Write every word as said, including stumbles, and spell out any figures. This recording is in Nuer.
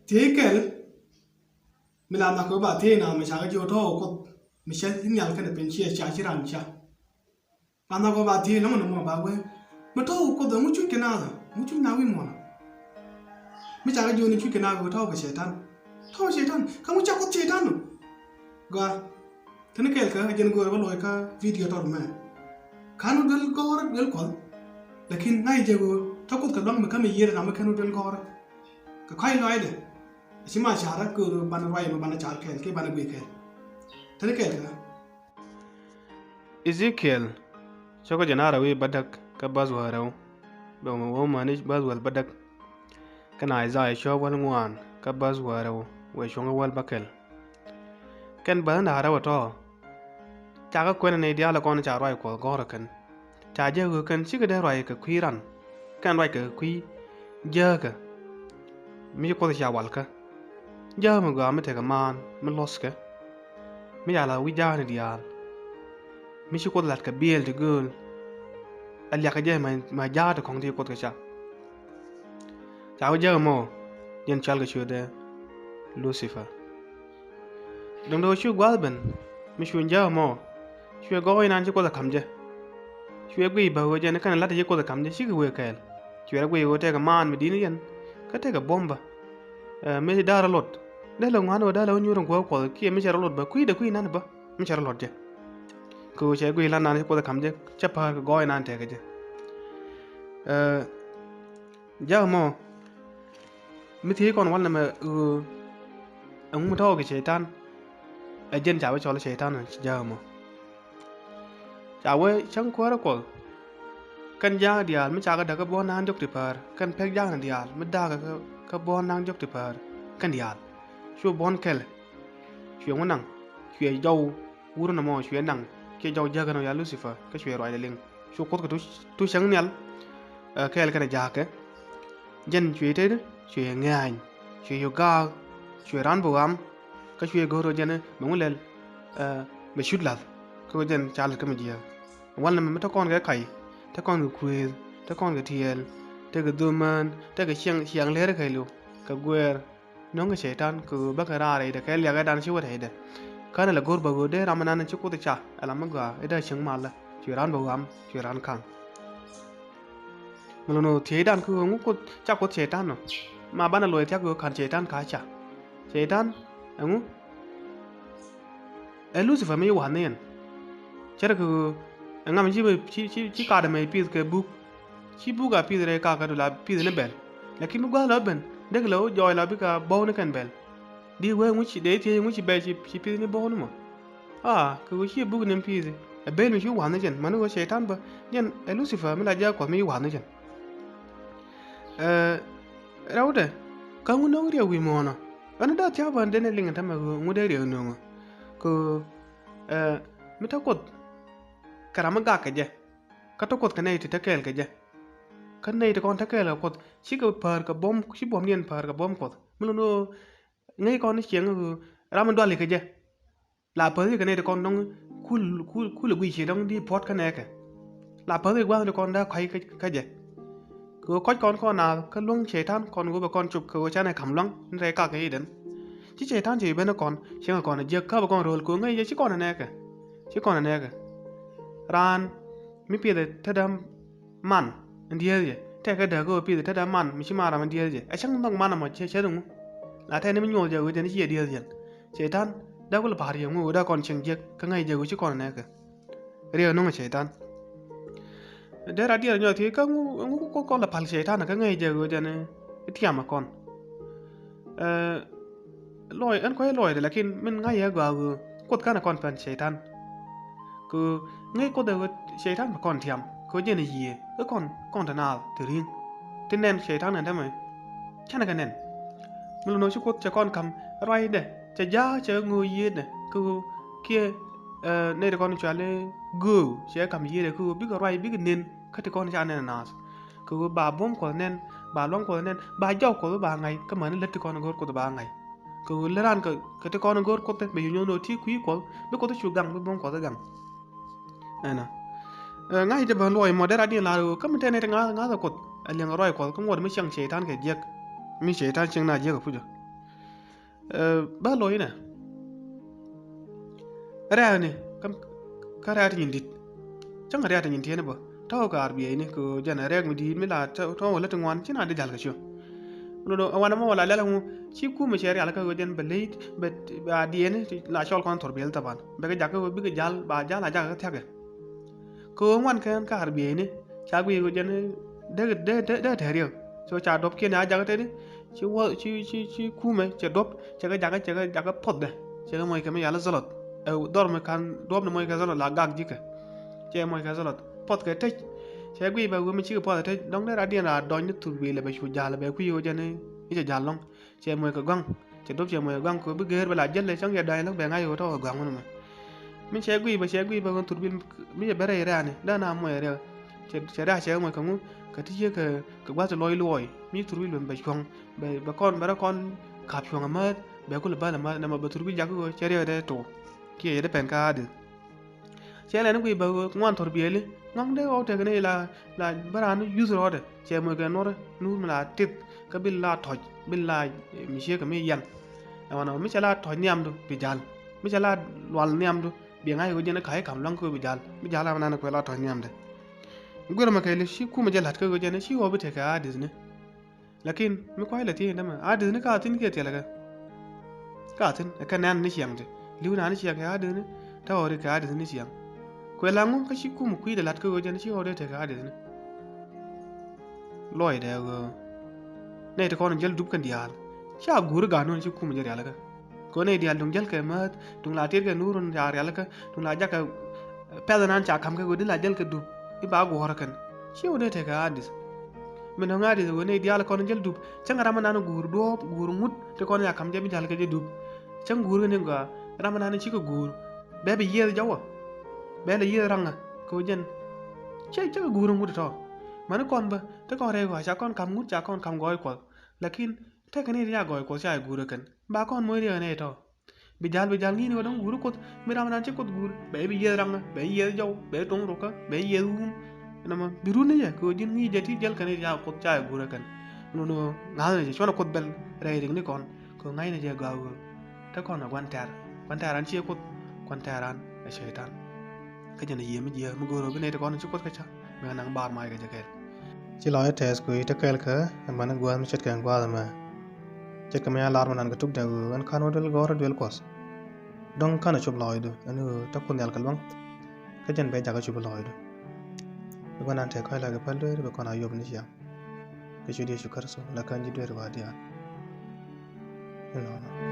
Thiec kɛl mi la nhɔk kɛ ba thiec na mi ca kɛ jiök tɔ̱ Kuoth mi cɛ nhial kɛnɛ piny ciɛ ca ci ran ca. La nhɔk kɛ ba thiec lɔŋ ni mɔ ba wee mi tɔ̱ Kuoth ɛŋu cuc kɛ na, ɛŋu cuc na wi̱i̱ muɔ̱ɔ̱n. Mi ca kɛ jiök ni cuc kɛ na wi̱i̱ tɔ̱ kɛ cɛytan. Tɔ̱ cɛytan, kä ɛŋu ca Kuoth cɛytan nɔ. Gɔaa. Teni kɛɛl kä jɛn go̱o̱rä bä luɔc kä video tɔt mɛ. Ka̱n wä duel gɔ̱rä duel Kuɔth. Lakin ŋa̱c jɛ ɣöö tɔ̱ Kuoth kɛ lua̱ŋ mi käm i̱ yiëër ram mi kɛn wä duel gɔ̱rä. Kɛ kɔ̱a̱c lɔaacdɛ. Aci ma ca̱rä kɛ ɣöö banɛ ruac mɛ banɛ cal kɛɛl kiɛ banɛ guiy kɛɛl. Teni kɛɛl kä Ezekiel cɔkä jɛn a rɛw i̱ bädäk kä bäth wäl rɛw. Bɛ wä mäni bäth wäl bädäk. Kɛn Isaiah cɔk wäl ŋuan kä bäth wäl rɛw wee cuɔ̱ŋ wäl bäkɛl. Kɛn bäth ni a rɛw ɛ tɔ̱. Cakɛ kuɛn ni diaal kɔn ca ruac Kuɔth gɔ̱rä kɛn. Ca jɛ ɣöö kɛn cikɛ dee ruac kɛ kui̱ ran. Kɛn ruac kɛ kui̱ jääkä. Mi ci Kuoth ca walkä. Jääkä mi gɔaa mi tekɛ maan mi luɔ̱thkɛ. Mi ca la wi̱c ja̱a̱kni diaal. Mi ci Kuoth lat kɛ biɛɛl ti gööl. Ɛ liakä jɛ mɛ, mɛ ja̱a̱k ti kɔ̱ŋ ti Kuoth kɛ ca. Ca wä jääk mɔ, jɛn cɔal kɛ ciötdɛ Lucifer. Dɔ̱ŋ dee wä cu gua̱a̱th ben, mi cuɛ jääk mɔ, cuɛ gɔɔy inan ci Kuoth ɛ ka̱m jɛ. Cuɛ guiy bä ɣöö jɛn kɛnɛ la̱t ci Kuoth ɛ ka̱m jɛ, cikɛ wëë kɛɛl. Cuɛ rɔ guiy ɣöö tëëkɛ maan mi di̱t ni yɛn, kä tëëkɛ buɔ̱m bä. Ɛ, mi da̱a̱r rɔ lot. Dee lɛ ŋuan ɣöö da̱a̱r lɛ wä nyuur in guäk Kuɔth, kiɛ mi cɛ rɔ lot bä, kui̱dɛ kui̱ inan bä, mi cɛ rɔ lot jɛ. Kɛ ɣöö cɛ guiy la̱t inan ci Kuoth ɛ ka̱m jɛ, cɛ päär kɛ gɔɔy inan tëëkɛ jɛ. Ɛ, Jääk mɔ mi thiec kɔn wal nɛmɛ ɣöö ɛŋu mi tɔ̱ kɛ cɛytan. Ɛ jɛn ca wee cɔl cɛytan ci jääk mɔ. Ca wee cäŋ kuäärä Kuɔth. Kɛn ja̱a̱k diaal mi cakɛ däk kä buɔ̱n na̱a̱ŋ diɔ̱k ti päär, kɛn pek ja̱a̱kni diaal mi da̱a̱kɛ kä, kä buɔ̱n na̱a̱ŋ diɔ̱k ti päär. Kɛn diaal cu buɔ̱n kɛl. Cuɛ ŋu naŋ, cuɛ jɔw wurä nɔmɔ cuɛ naŋ, kiɛ jɔw jäkä nɔ ya Lucifer, kä cuɛ ruacdɛ liŋ. Cu Kuoth kɛ tu, tu cäŋ nhial, ɛ, kɛɛl kɛnɛ ja̱a̱kɛ. Jɛn cuɛ tetdä, cuɛ ŋɛ̈ny, cuɛ yök gaak, cuɛ raan bi ɣam, kä cuɛ go̱o̱r ɣöö jɛn bɛ ŋu lɛl, ɛ, bɛ cut la̱th, kä ɣöö jɛn ca lät kä mi jiääk. Wal nɛmɛ mi te kɔn kɛ kac, te kɔn kɛ kuëëth, te kɔn kɛ tiɛɛl, te kɛ dhomään, te kɛ ciɛŋ, ciaŋ leer kɛɛliw, kɛ guɛɛr, nöŋ kɛ cɛytan kɛ ɣöö bäkɛ raar rɛydɛ kɛ liakɛ dan ci wä rɛydɛ. Känɛ lɛ go̱r bä ɣöö dee ram ɛnan ci Kuoth ca ɛ lam mi gɔaa i̱ dee cieŋ malä, cuɛ raan bä ɣam, cuɛ raan ka̱ŋ. Mi lo̱n ɣöö thiecdan kä ɣöö ŋu Kuoth ca Kuoth cɛytan nɔ. Ma banɛ luɔc thia̱k ɣöö ka̱n cɛytan ka ca. Cɛytan ɛŋu? Ɛ Lucifer mi ci wa̱a̱th ni yɛn. Cärɛ kɛ ɣöö ɛŋa mi ci, ci, ci, ci kaat ɛmɛ pith kɛ buk. Ci buk a pith rɛy kakä du la pith ni bɛl. Lakin mi gua̱a̱th la ben dek la wä jɔɔc la bikɛ bɔw ni kɛn bɛl. Di wee ŋuci dee thiec ŋuci bɛ ci, ci pith ni bɔw ni mɔ. A kɛ ɣöö ci buk ni pith. Ɛ bel mi ci wa̱a̱th ni jɛn mani ɣöö cɛytan bä jɛn ɛ Lucifer mi la jɛ Kuɔth mi ci wa̱a̱th ni jɛn. Ɛ rɛwdɛ kä ŋu no̱o̱ŋ riɛk wi̱i̱ muɔ̱ɔ̱nɔ. Ɛn dee thia̱k bä den ɛ liŋ ɛn tämɛ ɣöö ŋu dee riɛk no̱o̱ŋɔ. Kɛ ɣöö ɛ mi te Kuoth kɛ ram mi gak kɛ jɛ. Kä te Kuoth kɛ nɛy ti te kɛɛl kɛ jɛ. Kä nɛy ti kɔn te kɛɛl kɛ Kuoth cikɛ päär kɛ buɔ̱m, ci buɔ̱mdiɛn päär kɛ buɔ̱m Kuɔth. Mi lun ɣöö ŋäc kɔn ni cieŋ ɣöö ram mi duali kɛ jɛ. La päth kɛ nɛy ti kɔn dɔ̱ŋ kul, kul, kul ɛ guiy cie dɔ̱ŋ di puɔ̱t kä nɛɛkɛ. La päth kɛ gua̱a̱th ti kɔn dee kɔ̱a̱c kä, kä jɛ. Kɛ ɣöö kɔc kɔn kɔn naath kä luäŋ cɛytan kɔn ɣöö bɛ kɔn cop kɛ ɣöö canɛ ka̱m lua̱ŋ ni rɛy kak kɛ i̱ den. Ci cɛytan ci ben ni kɔn cieŋ kɔn ɛ jiäk kä bɛ kɔn ro̱o̱l kɛ ɣöö ŋäc jɛ ci kɔn ɛ nɛɛkɛ. Ci kɔn ɛ nɛɛkɛ. Raan mi piɛthɛ tetdä man in dieth jɛ tɛkɛ dääk kä ɣöö piɛthɛ tetdä man mi ci man ram in dieth jɛ. Ɛ cäŋ nhɔk man ɛmɔ cɛ cɛ riŋu. La tɛni mi nyuɔth jɛ ɣöö jɛn ci jɛ dieth jɛn. Cɛytan dee kulɛ pa̱a̱r yɛ ŋu ɣöö dee kɔn cieŋ jiäk kä ŋäc jɛ ɣöö ci kɔn ɛ nɛɛkɛ. Riɛk no̱ŋ cɛytan. Dee rat diɛɛr nyɔk thiec kä ŋu, ŋu kɔn la pal cɛytan kä ŋäc jɛ ɣöö jɛn i̱ tiam ɛ kɔn. Ɛ, lɔc ɛn kuay lɔcdɛ lakin min ŋa̱c yɛ gɔaa ɣöö Kuoth känɛ kɔn pɛn cɛytan. Kɛ ŋäc Kuoth ɛ ɣöö cɛytan bɛ kɔn tiam kɛ ɣöö jɛn ɛ yiëë i̱ kɔn, kɔn te naath te ri̱ŋ. Ti nɛn cɛytan ɛn tämɛ. Canɛ kɛ nɛn. Mi lon ɣöö ci Kuoth cɛ kɔn ka̱m ruacdɛ cɛ ja̱a̱k cɛ ŋöö yiëëdɛ kä ɣöö kiɛ, ɛ, nɛy ti kɔn cuali gööw cɛ ka̱m yiëëdɛ kä ɣöö bikɛ ruac bikɛ nen kä ti kɔn ca nɛn ɛ naath. Kɛ ɣöö ba buɔ̱m Kuɔth nɛn, ba luaŋ Kuɔth nɛn, ba jɔw Kuɔth ba ŋa̱c kä mäni lät ti kɔn go̱o̱r Kuoth ba ŋa̱c. Kɛ ɣöö lät raan kɛ, kɛ ti kɔn go̱o̱r Kuoth bɛ cu nyuɔ̱th ni ɣöö ti kui̱ Kuɔth bi Kuoth cu gaŋ bi buɔ̱m Kuɔth gaŋ. Ɛnɔ. Ɛ, ŋa̱c jɛ bä luɔc mɔ dee rat diɛn lar ɣöö kä mi tɛn nɛy ti ŋa̱th, ŋa̱th ɛ Kuoth ɛ liɛŋ ruac Kuɔth kä ŋuɔt mi cieŋ cɛytan kɛ jiäk. Mi cɛytan cieŋ na jiäk ɛ pucä. Ɛ, bä lo̱c inɛ. Rɛ̈ɛ̈kni kä, kä rɛ̈ɛ̈k ti nyin di̱t. Cäŋ rɛ̈ɛ̈k ti nyin tiɛɛni bä. Tɔ̱ kɛ ar biɛyni kɛ jɛn rɛ̈ɛ̈k mi di̱i̱t mi la tɔ̱ wä lät ti ŋuan ci na di jal kɛ ciö. Lo̱do̱ ɛ wanɛ mɔ wä la lɛl ŋu ci kumɛ cɛ rial kä ɣöö jɛn bɛ ley bɛ, bɛ a diɛɛni la cɔl kɔn thor biɛl thaban. Bɛ kɛ jak kä ɣöö bikɛ jal ba jal a jak kä thia̱kɛ. Kɛ ɣöö ŋuan kɛn kä ar biɛyni ca guiy ɣöö jɛn dee, dee, dee, dee tɛ̈riɛk. So ca duɔ̱pkiɛn a jak kä teti. Ci wä, ci, ci, ci kumɛ cɛ duɔ̱p, cɛ kɛ jakä, cɛ kɛ jakä puɔthdɛ. Cɛ kɛ mɔc kɛ mi yal zolot. Ɛ dhɔr mi kan duɔ̱p ni mɔc kɛ zolot la gak ji̱kɛ. Cɛ mɔc kɛ zolot. Puɔth kɛ tec. Cɛ guiy bɛ wee mi cikɛ puɔth ɛ tec. Dɔ̱ŋ dee ra diɛn ra dɔny ni thur wi̱i̱ lɛ bɛ cu jal bɛ kui̱ ɣöö jɛn i̱ cɛ jal lɔ̱ŋ. Cɛ mɔc kɛ gɔ̱ŋ. Cɛ duɔ̱p cɛ mɔc kɛ gɔ̱ŋ kɛ bi geer bɛ la jäl lɛ cäŋ yɛ dɔny lɔ̱ŋ bɛ ŋa̱c ɣöö tɔ̱ kɛ gɔ̱ŋ wun mɛ. Mi cɛ guiy bɛ, cɛ guiy bɛ ɣöö thur wi̱i̱ mi cɛ bɛ rɛy rɛ̈ɛ̈ni. Dee na mɔc ɛ riɛk. Cɛ, cɛ rɛ̈ɛ̈ cɛ mɔc kɛ ŋu kɛ ti ciek kɛ, kɛ gua̱th luɔc luɔc. Mi thur wi̱i̱ lɛ bɛ cuɔ̱ŋ. Bɛ, bɛ kɔn, bɛ rɔ kɔn ka̱p cuɔ̱ŋ amäth, bɛ kulɛ bäl amäth, nɛmɛ bɛ thur wi̱i̱ jak ɣöö cɛ riɛk dee tok. Kiɛ yɛ dee pɛn kä Adith. Cɛ lɛn i̱ guiy bɛ ɣöö ŋuan thor biɛli, ŋɔ̱ŋ dee ɣɔw tekɛ ni la, la bä raan yuth rɔɔdɛ, cɛ moc kɛ nuɔr, nuur mi la tith, kä bi la tɔ̱c, bi la, eh, mi ciek kɛ mi yian. Ɛmɔnɔ, mi cɛ la tɔ̱c nhiamdu, bi jal. Mi cɛ la lual nhiamdu, bi ŋa̱c ɣöö jɛn i̱ ka̱c i̱ ka̱m lua̱ŋ kä bi jal. Bi jal ɛmɛ nan kuɛ la tɔ̱c nhiamdɛ. Guiɛr mɛ kɛɛli ci kumɛ jɛ la̱t kä ɣöö jɛn i̱ ci ɣɔw bi tekɛ Adith ni. Lakin mi kuay lɛ thiec in dämɛ Adith ni ka thi̱n kiɛ thiɛlɛ kɛ. Ka thi̱n ɛ kɛ nɛn ni ciaŋ ti li̱w nani ciaŋ kɛ Adith ni. Te ɣɔri kɛ Adith ni ciaŋ. Kuɛ laŋu kä ci kum kui̱dɛ la̱t kä ɣöö jɛn ci ɣɔw dee tekɛ Adith ni. Lɔcdɛ ɣöö nɛy ti kɔn jäl dup kɛn diaal. Ca guuri gaat nuni ci kum jɛ rialikä. Kɛ ɣöö nɛy diaal duŋ jäl kɛ määth, duŋ la tiɛt kɛ nuurun ca rialikä, duŋ la jakɛ pɛth nan ca ka̱m kɛ ɣöö di la jäl kɛ dup i̱ ba guɔ̱ɔ̱rä kɛn. Ci ɣöö dee tekɛ Adith. Min dɔ̱ŋ Adith ɣöö nɛy diaal kɔn jäl dup cäŋ ram nan guur duɔ̱ɔ̱p guur ŋut ti kɔn ya ka̱m jɛ bi ja̱l kɛ jɛ dup. Cäŋ guur kɛ ni gɔaa ram nan cikɛ guur bɛ bi yiëëth jɔwä. Bɛ lɛ yiëëth raŋä kɛ ɣöö jɛn cä, cä kɛ guur ŋut tɔ̱. Mani kɔn bä te kɔn rɛy gɔaa ca kɔn ka̱m ŋut ca kɔn ka̱m gɔɔy kuɔth. Lakin tekɛ ni ria gɔɔy kuɔth ca guur kɛn ba kɔn moc riɛk nɛy tɔ̱. Bi jal, bi jal ŋi̱i̱n ɣöö dɔ̱ŋ guuri kuoth mi ram nan ci kuoth guur bɛ i̱ bi yiëëth raŋä, bɛ i̱ yiëëth jɔw, bɛ i̱ toŋ rukä, bɛ i̱ yiëëth wun. Nɔmɔ bi run ni jɛ kɛ ɣöö ji̱n ŋi̱i̱c jɛ ti jäl kɛn i̱ ca kuoth ca guur kɛn. Nɔnɔ ŋa̱thni jɛ cuɔnɔ kuoth bɛl rɛy rik ni kɔn kɛ ɣöö ŋa̱cnɛ jɛ gɔaa ɣöö te kɔn ɛ gua̱n tɛ̈r. Gua̱n tɛ̈r an ciɛ kuoth, gua̱n tɛ̈r an ɛ cɛytan. Kä jɛn ɛ yiëë mi jiääk mi go̱o̱r ɣöö bi nɛy ti kɔn ci kuoth kä ca mi kɛ naŋ baar mac kɛ jɛ kɛɛl. Ci lɔcdä tɛɛth kɛ ɣöö te kɛɛl kɛ ɛmɛn gua̱a̱th mi ce̱tkɛ ɛn gua̱a̱th ɛmɛ. Ce̱tkɛ mi a lar mi nan kɛ tuk dɛ ɣöö ɛn ka̱n wä duel gɔ̱rä duel kuɔth. Dɔ̱ŋ ka̱n ɛ cop lɔcdu ɛn ɣöö te kuoth nhial kɛ luäŋ. Kä jɛn bɛ jakä cop lɔcdu. Bi gua̱n nan tɛɛth kɔc la kɛ päl dueer bi kɔn a yop ni ciaŋ. Kɛ ciöt Yecu Kritho la kän ji̱ dueer ba diaal. Inɔnɔ.